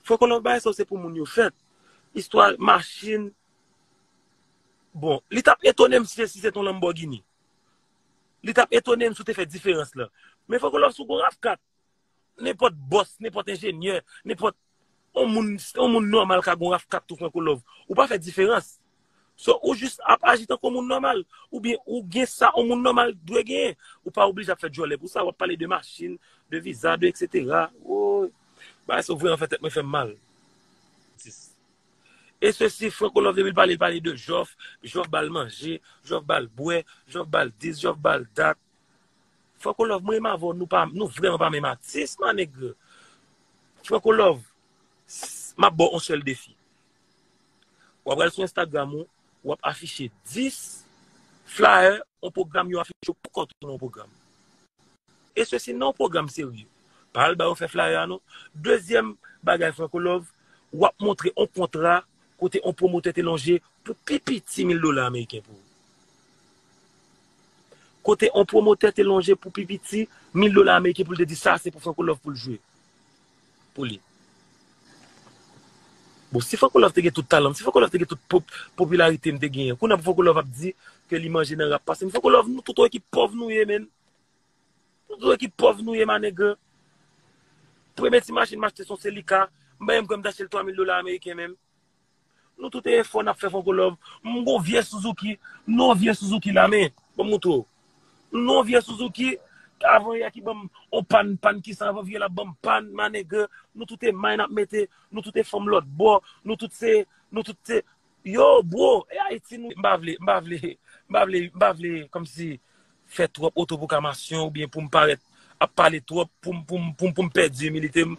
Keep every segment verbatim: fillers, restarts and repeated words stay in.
Franco Love, bagay sa yo se pou moun yo fèt. Istwa machin. Bon, li t ap etone m si, si se t on Lamborghini. Li t ap etone m si w te fè diferans lan. Men Franco Love, si w gon RAV kat, nenpòt bòs, nenpòt enjenyè, nenpòt on moun, on moun nòmal ka gon RAV kat tou, Franco Love. Ou pa fè diferans. So, ou jis ap aji tankou on moun nòmal. Oubyen ou gen sa on moun nòmal dwe genyen. Ou pa oblije ap fè djòlè pou sa. W ap pale de machin, de viza, de etsetera. Woy. Bagay sa yo vrèman fè tèt mwen fè m mal. E sesi, Franco Love, depi l pale, l pale de Jòf, Jòf ba l manje, Jòf ba l bwè, Jòf ba l dis, Jòf ba l dat. Franco Love, mwen menm avè w, nou pa, nou vrèman pa menm atis, ma nèg. Franco Love, s- m ap ba w on sèl defi. W ap pral sou Instagram ou, w ap afiche dis flyer, on pwogram yo afiche w poukò w tounen on pwogram. E sesi nan on pwogram serye. Pa al ba yo fè flyer a non. Dezyèm bagay, Franco Love, w ap montre on kontra kote on pwomotè te lonje pou pi piti mil dola ameriken pou ou. Kote on pwomotè te lonje pou pi piti mil dola ameriken pou l te di sa se pou Franco Love pou l jwe. Pou li. Bon, si Franco Love te gen tout talan m, si Franco Love te gen tout pop- popilarite m te genyen, kounye a pou Franco Love ap di ke li manje nan rap pase m. Franco Love, nou tout on ekip pòv nou ye, menn. Nou tout on ekip pòv nou ye, ma nèg. Premye ti machin m achte se on Celica, m pa menm kwè m t achte l twa mil dola ameriken menm. Nou tout e efò n ap fè, Franco Love. M gon vye Suzuki, m nan on vye Suzuki la, men, ban m montre w. M nan on vye Suzuki, avan yè ki ban m on pàn, pàn ki sa, avan yè la ban m pàn, ma nèg. Nou tout e may n ap mete, nou tout e fanm lòt bò, nou tout se, nou tout se, yo, bro, e Ayiti nou, m pa vle, m pa vle, m pa vle, m pa vle, kòmsi, fè twòp otopwoklamasyon oubyen pou m parèt ap pale twòp, pou m, pou m, pou m, pou m pèdi imilite m,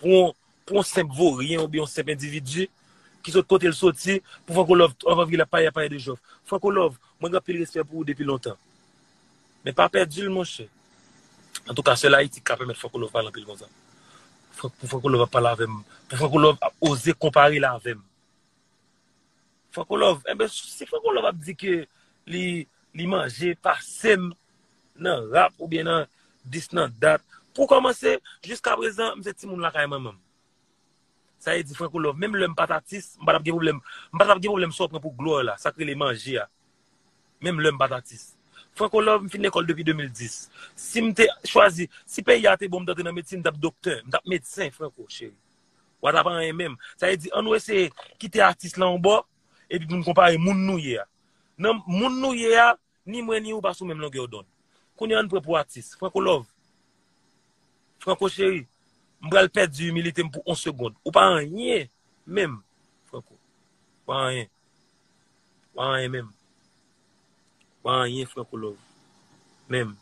pou on, pou on senp voryen oubyen on senp endividi ki sot kote l soti, pou Franco Love, anvan vire l ap pale, ap pale de Jòf. Franco Love, mwen gen anpil respè pou ou depi lontan. Men pa pèdi l, monchè. Antouka, sèl Ayiti k ka pèmèt Franco Love pale anpil konsa. Fran- Pou Franco Love ap pale avè m, pou Franco Love ap oze konpare l avè m. Franco Love, enben, si Franco Love ap di ke li, li manje pase m nan rap oubyen nan dis nan dat, pou kòmanse, jiskaprezan, m se timoun lakay manman m. Sa vle di Franco Love, menm lè m pa t atis, m pa t ap gen pwoblèm, m pa t ap gen pwoblèm sa w pran pou glwa la, sa k rele manje a. Menm lè m pa t atis. Franco Love, m fin lekòl depi de mil dis. Si m te chwazi, si peyi a te bon m t antre nan medsin, m t ap doktè, m t ap medsen, Franco, cheri. W a t ap anyen menm. Sa vle di, ann nou eseye kite atis lan yon bò, epi pou n konpare moun nou ye a. Nan moun nou ye a, ni mwen ni ou pa sou menm longè dond. Kounye a ann pran pou atis. Franco Love. Franco cheri, m pral pèdi imilite m pou on segonn. Ou pa anyen menm, Franco. Ou pa anyen. Ou pa anyen menm. Ou pa anyen, Franco Love. Menm.